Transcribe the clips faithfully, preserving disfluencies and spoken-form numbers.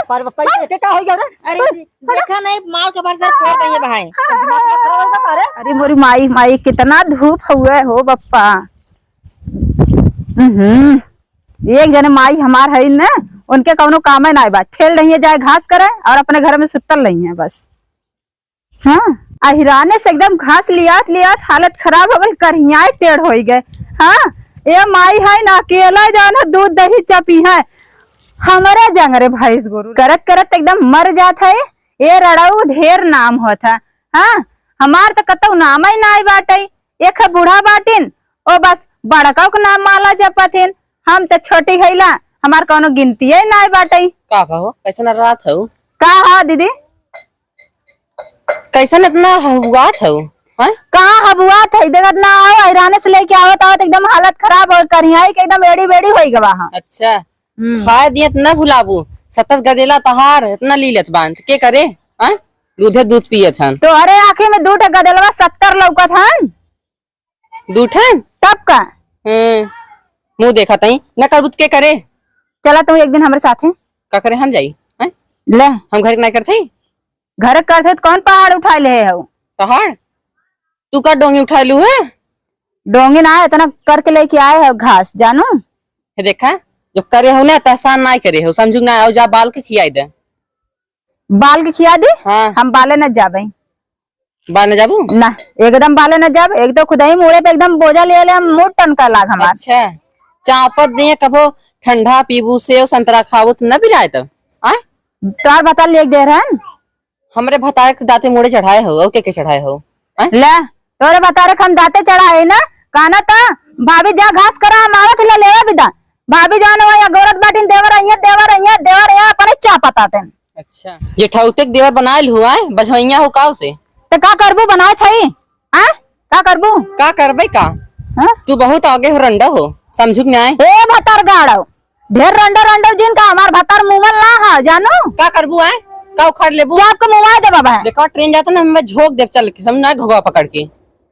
पर बप्पा, ये के का हो गया रे? अरे, देखा नहीं, माल के बार सर फोड़ गई है भाई। दिमाग खराब होगा का रे? अरे मोरी माई, माई, कितना धूप हुआ है हो बप्पा। हम्म, एक जने माई हमार है न, उनके कौनो कामे नाय बा, ठेल रही है जाए घास करे और अपने घर में सुतल रही है बस। हाँ, अहिराने से एकदम घास लियात लियात हालत खराब हो गल, करियाए टेढ़ होई गए। हाँ, ए माई है ना, अकेला जाना दूध दही चपी है, हमरे जंगरे भैंस गोरू करत करत एकदम मर जात है। ए रड़ऊ ढेर नाम होत है। हाँ, हमार तो कतौ नाम ही नाय बाटे। एक है बूढ़ा बाटिन, ओ बस बड़का के नाम माला जपत हिन। हम तो छोटी हैला, हमार कौनो गिनतिये नाय बाटे। का कहो, कैसन रात हऊ? का हा दीदी? कैसन इतना हबुआत हऊ, हैं? कहाँ हबुआत है? देखत ना हो, अहिराने से लेके आवत आवत एकदम हालत खराब हो, करियाई के एकदम एड़ी बेड़ी होई गवा हा। अच्छा। हम्म। खाए दिए त ना भुलाबू, सतत गदेला तहार इतना लीलत बांध के करे, हैं? दूधे दूध पियत हन। तोहरे आँखी में दू ठे गदेलवा सत्तर लौकत हन। दू ठन? तब का? हम्म, मुँह देखत हई, न करबू त के करे? चला तू एक दिन हमरे साथे। का करे हम जाई, हैं? ले। हम घर के नाय करत हई? घर के करत हई त कौन पहाड़ उठाए ले हऊ? पहाड़? तू का डोंगी उठाए लू है? डोंगी ना, इतना करके लेके आए हऊ घास, जानू? हे देखा, जो करे हऊ ना, त एहसान नाय करे हऊ, समझू ना, आऊ जा बाल के खियाई दे। बाल के खिया दी? हाँ। हम बाले न जाबे। बाल न जाबू? ना, एकदम बाले न जाब। एक तो खुदही मुड़े पे एकदम बोझा ले ले, हम मुड़ टनका लाग हमार। अच्छा, चापत दिए कबो ठंडा पीबू, सेव संतरा खाबू त न बिराए तब, आय? तोर भतार ले दे रहन। हमरे भतार के दाते मुड़े चढ़ाए हो, और के के चढ़ाए हो, आय? ले, तोरे भतारे के हम दाते चढ़ाए ना, कहना त भाभी जा घास करा, हम आवत ला लेवा बिदा। भाभी जान वही अगोरत बाटिन, देवर अइया, देवर अइया, देवर अइया, अपने चापत आते। अच्छा, जेठौते के देवर बनाए लू, आय? बझवइया हो काव से? त का करबू, बनाए थई? आय? का करबू? का करबे का? हाँ? तू बहुत आगे हो, रंडा हो, समझू कि नाय? ए भतार गाड़ो, ढेर रंडो रंडो जिन का, हमार भतार मुमन ला हा, जानू? का करबू, आय? का उखाड़ लेबू? चाप के मुआए देबा बा। देखा, ट्रेन जाता ना, मैं झोंक देब, चल के, समझ ना, घोघा पकड़ के।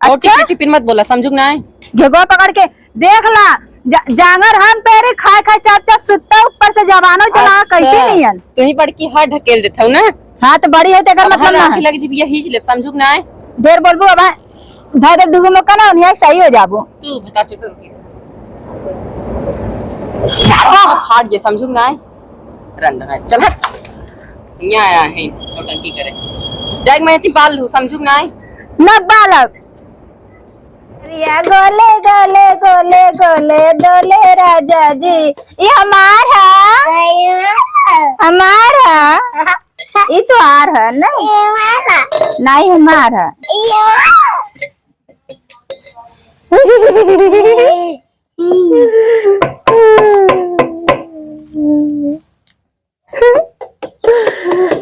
और अच्छा? टिपिर टिपिर मत बोला, समझू कि नाय? घेगवा पकड़ के देख ला, जा-, जांगर हम पेरी खाए खाए चाप चाप सुत्ता ऊपर से जवानो चला अच्छा। कैसे नियन? तू ही बड़की हाथ ढकेल देत हऊ ना। हाँ, तो बड़ी हो तो एकर अब मतलब ना है। लग जी, यही ले, समझू कि नाय? ढेर बोलबू अब, धर दे दुगो मौका ना, उन्हें सही हो जाबू। तू बता चुप कर। फाट जे, समझू कि नाय? रंडा है, चल हट। यहाँ आया है नौटंकी करे। जाए मैं इतनी बाल लूँ, समझू कि नाय? ना बालक। रिया गोले, गोले, गोले, गोले, डोले राजा जी। ये हमार है। हमार है। ये तो आर है ना? ये हमार है। नहीं, हमार है। ये हमार है।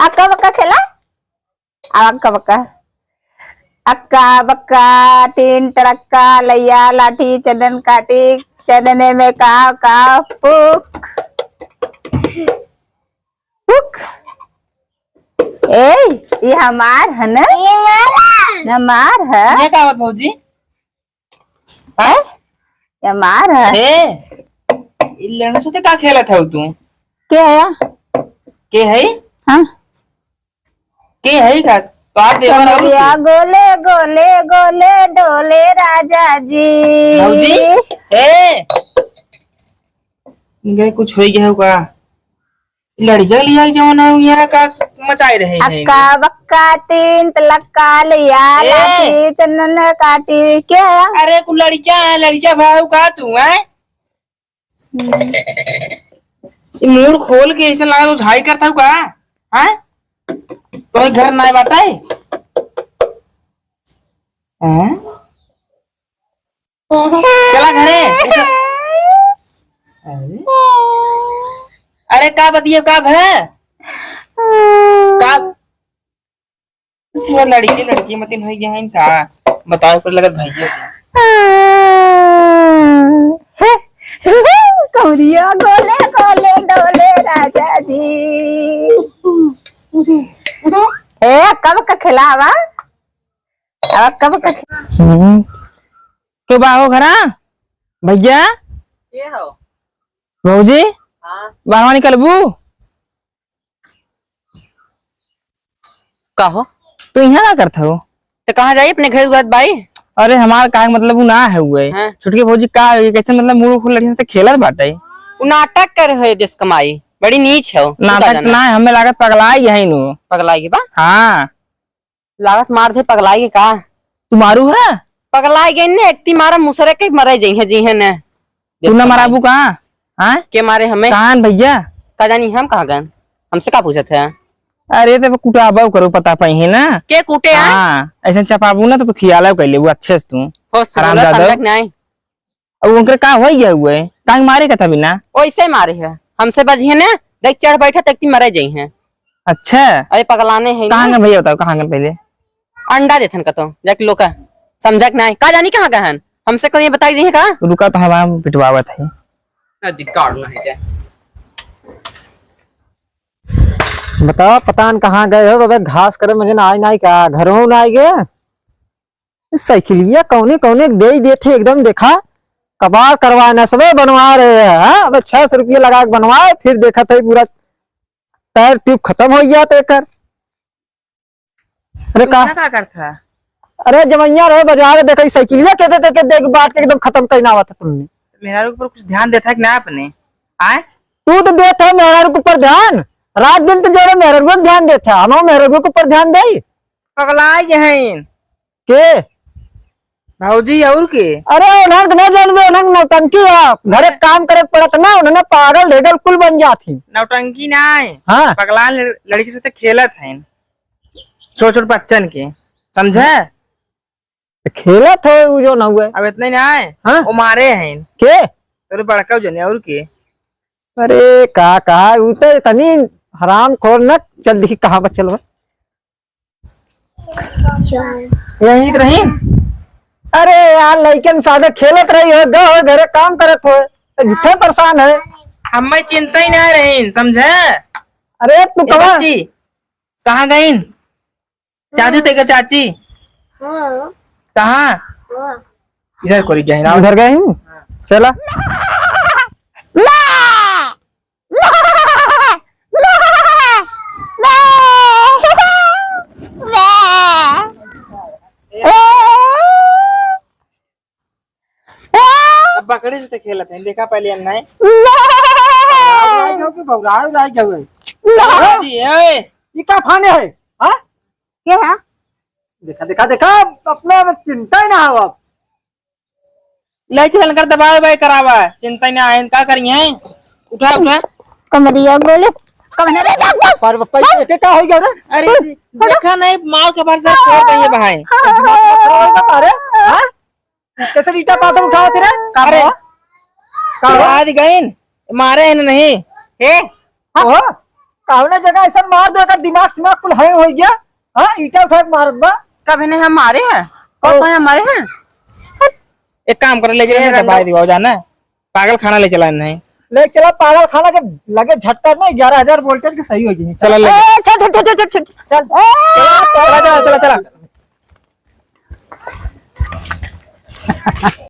अक्का बक्का खेला? अक्का बक्का। अक्का बक्का, तीन टरक्का, लैया लाठी, चंदन काटी, चंदने में काव काव पुक। पुक। ए, ये हमार है ना? ये हमारा। हमार है। ये का बात भौजी? हैं? ये हमार है। ए, इ लड़न से तो का खेलत हऊ तू? के है? के है? हाँ। के है का? तोहार देवर हऊ कमरिया तू? गोले, गोले, गोले, डोले राजा जी। भौजी? ए! इनके कुछ होई गया होगा। लड़िया लिया जवन हो यहाँ का मचाए रहे हैं। अक्का बक्का तीन तलक्का लिया ए! लाठी चंदन काटी। क्या है? अरे कुल लड़िया है, लड़िया भाऊ का तू है? ई मूड़ खोल के ऐसे लगा तो झाई करता हूँ का? हैं? तो घर नाय बाटे? हैं? चला घरे, उठा। अरे, अरे का बतिया का भे? का? वो लड़की, लड़की मतिन होई गया है इनका। बताओ, पर लगत भैया। कमरिया गोले गोले डोले राजा जी। ए, कब का खेला हवा? अब कब का खे- हम्म। के बा हो घरा? भैया? के हो? भौजी? हाँ। बाहर निकलबू? का हो? तू इहाँ का करत हो? तो कहाँ जाई, अपने घर बात बाई? अरे हमार का मतलब उ ना है हुए। हाँ। छोटकी भौजी का है, कैसे मतलब मूड फूल लड़कियन से खेलत बाटे। उ नाटक कर है देश कमाई, बड़ी नीच है। तू का नाटक जाना? ना है, हमें लागत पगलाई है नु। पगलाई के बा? हाँ। लागत मार दे पगलाई के का? तू मारू है? पगलाई गई ने, एकती मारा मुसरे के मरे जइहे, जइहे ने। तू ना मराबू का? हाँ? के मारे हमें? कहाँ भैया? का जानी हम कहाँ गए? हमसे का पूछत है? अरे तो कुटाबा करो, पता पाई है ना? के कूटे आए? हाँ, ऐसे चपाबू ना तो तू खियाला कर लेबू अच्छे से तू। हो हराम जादा। समझक नहीं। अब उनकर का होई गया हुए? काहे मारे का था बिना? ओइसे मारे है। हमसे बजिए ने, देख चढ़ बैठा तक ती मरे जइहे। अच्छा। अरे पगलाने हैं कहाँ ना। गए भैया बताओ, कहाँ गए पहले? अंडा देथन कतो, जाके लोका। समझक नहीं, का जानी कहाँ गए हन? हमसे कोई बताई दी है का? रुका तो हम पिटवावत है। अधिकार नहीं है। बताओ, पता न कहाँ गए हो, बाबा, घास करे मुझे ना आई, ना आई का, घरों ना आई गए। साइकिलिया कौने, कौने दे ही देते एकदम, देखा, कबाड़ करवा न सबे बनवा रहे हैं, हाँ? अबे छह सौ रुपया लगा के बनवाए, फिर देखत है पूरा टायर ट्यूब खत्म हो गया तो एकर। अरे का? का करत है? अरे जमैया रहे बाजार, देखा ई साइकिलिया के दे, दे, दे, देख बांट के एकदम खत्म कहीं ना आवत है तुमने। मेहरारू के ऊपर कुछ ध्यान देता है कि ना अपने? आए? तू तो देता है मेहरारू के ऊपर ध्यान, रात दिन तो जोरे मेहरारू के ध्यान देता है, हम मेहरारू के ऊपर ध्यान दे। पगला गए हैं। के? भौजी और के? अरे उन्हन के ना जानबे, उन्हन नौटंकी है, घरे काम करे के पड़त ना, उन्हन पागल ढेगल कुल बन जात ही। नौटंकी ना है। हाँ। पगला लड़-, लड़की से तो खेलत हैं। छोट छोट बच्चन के, समझे? तो खेलत है उ जो ना हुए। अब इतने ना है। हाँ। वो मारे हैं। के? अरे बड़का जने और के? अरे का, का, उ तो इतनी हरामखोर न, चल देखी कहाँ पर चलवा। यहीं तो रही। अरे यार, लइकन साथे खेलत रही हो, गए हो घरे काम करत हो, तो झूठे परेशान है। हमें चिंता ही ना रही, समझे? अरे तू ए कहाँ? बच्ची, कहाँ गई? चाची तेरे चाची? हाँ। कहाँ? हाँ। इधर कोरी गए ना? उधर गए हूँ। चला। अब बकरी से तो खेलत है, देखा पहले अन्ना है। बौराई जाओ कि बौराई उराई जाओ? जी, ए। ये का फाने है? हाँ? के है? देखा, देखा, देखा, अपना में चिंता ही ना हो अब। ले चलन कर दबावे बाई करावा, चिंता ही ना है, का करिए? उठा, उठा। कमरिया बोले, कमरिया बोले। पर पैसे के का हो गया रे? अरे, देखा नहीं, माल के बार से छोड़ गई है भाई। अरे, हाँ? कैसे ईटा पाथर उठावत रे? का अरे, हुआ? का हुआ? आज गइन, मारे हैं नहीं। ए? हाँ? ओहो, कौना जगह ऐसा मार दे, अगर दिमाग सिमाग कुल hang हो गया? हाँ, ईटा उठा के मारत बा। कभी नहीं हम मारे हैं? कौन ओ। कौन हमारे हैं? एक काम कर, ले चला, ए, नहीं तो रंडा। भाई दिवाओ जाना। पागल खाना ले चला नहीं। ले चला पागल खाना के लगे झटका ना ग्यारह हजार voltage के सही हो जाएगी। चला ले। ए, छोड़, छोड़, छोड़, छोड़, छोड़। चल। ए, चला, चला, चला, चला।